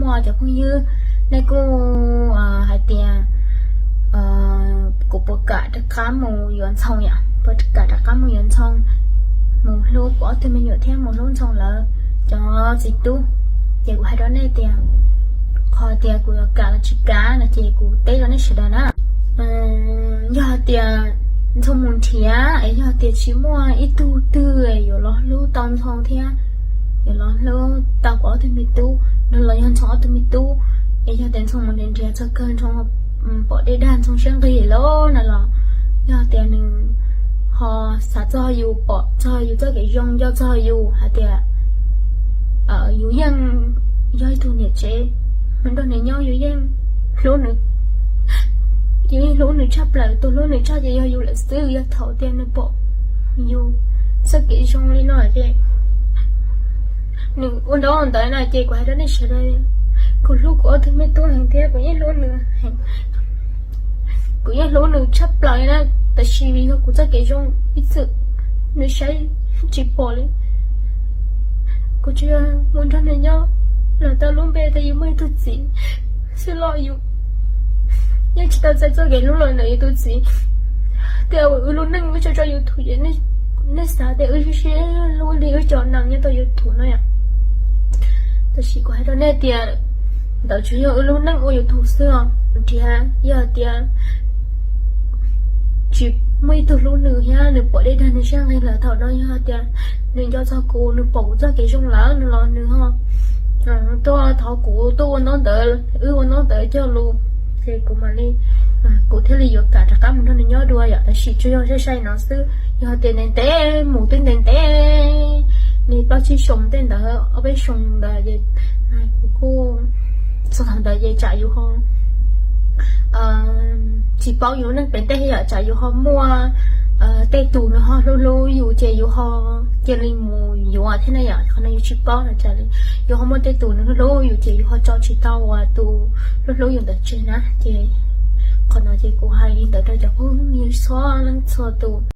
Muaj cov phooj ywg, nej kuj hais tias kuv puas kam rov qab mus yuav Ntxhoo yom, puas kam rov qab mus yuav Ntxhoo, mus hlub kuv ob tug me nyuam thiab mus hlub Ntxhoo lawv cov txiv tub. Ces kuv hais rau nej tias, qhov tias kuv yuav kam los tsis kam no ces kuv teb rau nej sawv daws na. Yog hais tias Ntxhoo mus nrhiav es yog tias tsis muaj ib tug twg yuav los hlub tau Ntxhoo thiab yuav los hlub tau kuv ob tug me tub no los yog Ntxhoo ob tug me tub, es yog tias Ntxhoo mus nrhiav nrhiav txog kawg Ntxhoo pom dej dag Ntxhoo siab nqig lawm no los, yog tias nws ho xav txog yus, pom txog yus txoj kev zoo, nco txog yus hais tias yus yeej yog ib tug niam tsev, nrog nws nyob yus yeej hlub nws, yus yeej hlub nws tshaj plaws. Tus hlub nws tshaj ces yog yus lawm xwb. Yog thaum tias nws pom yus txoj kev zoo li no ces nws ua ntaub ua ntawv no ces kuv hais rau nej sawv daws, kuv hlub kuv ob tug me tub heev thiab kuv yeej hlub nws heev. Kuv yeej hlub nws tshaj plaws li na, tab sis vim yog kuv txoj kev zoo ib txwm nws saib tsis pom li. Kuv tsuas yog mus nrog nws nyob los tau lub npe tias yus muaj ib tug txiv xwb los yus yeej tsis tau txais txoj kev hlub los ntawm yus tus txiv. Tias wb lub neej wb tso rau YouTube ces nej xav tias wb sib sib hlub li wb cov neeg nyob rau YouTube no yom. Tab sis kuv hais rau nej tias ntawd tsuas yog wb lub neej ua YouTube xwb os. Nrhiav yog tias tsis muaj ib tug hlub nws thiab nws pom dej dag nws siab nqig lawm, thaum no yog tias nws nco txog kuv, nws pom kuv txoj kev zoo lawm no los nws ho tuaj thov kuv tuaj ua ntaub ntawv, wb ua ntaub ntawv cog lus, ces kuv mam li, kuv thiaj li yuav kam rov qab mus nrog nws nyob dua yom. Tab sis tsuas yog sai sai no xwb, yog tias ntev ntev mus twb ntev ntev li plaub tsib xyoo tej ntawd, ob peb xyoo ntawd ces kuv kuj txog thaum ntawd ces tsam yus ho tsis paub yus lub neej pem tej yom, tsam yus ho muaj tej tus nws ho hlub hlub yus ces yus ho cia li mus yuav thiab na yom. Qhov no yus tsis paub no tsam li yus ho muaj tej tus nws hlub hlub yus ces yus ho tso tsis tau uas tus hlub hlub yus ntawd tseg na. Ces qhov no ces kuv hais li ntawd rau cov phooj ywg txhua leej txhua tus.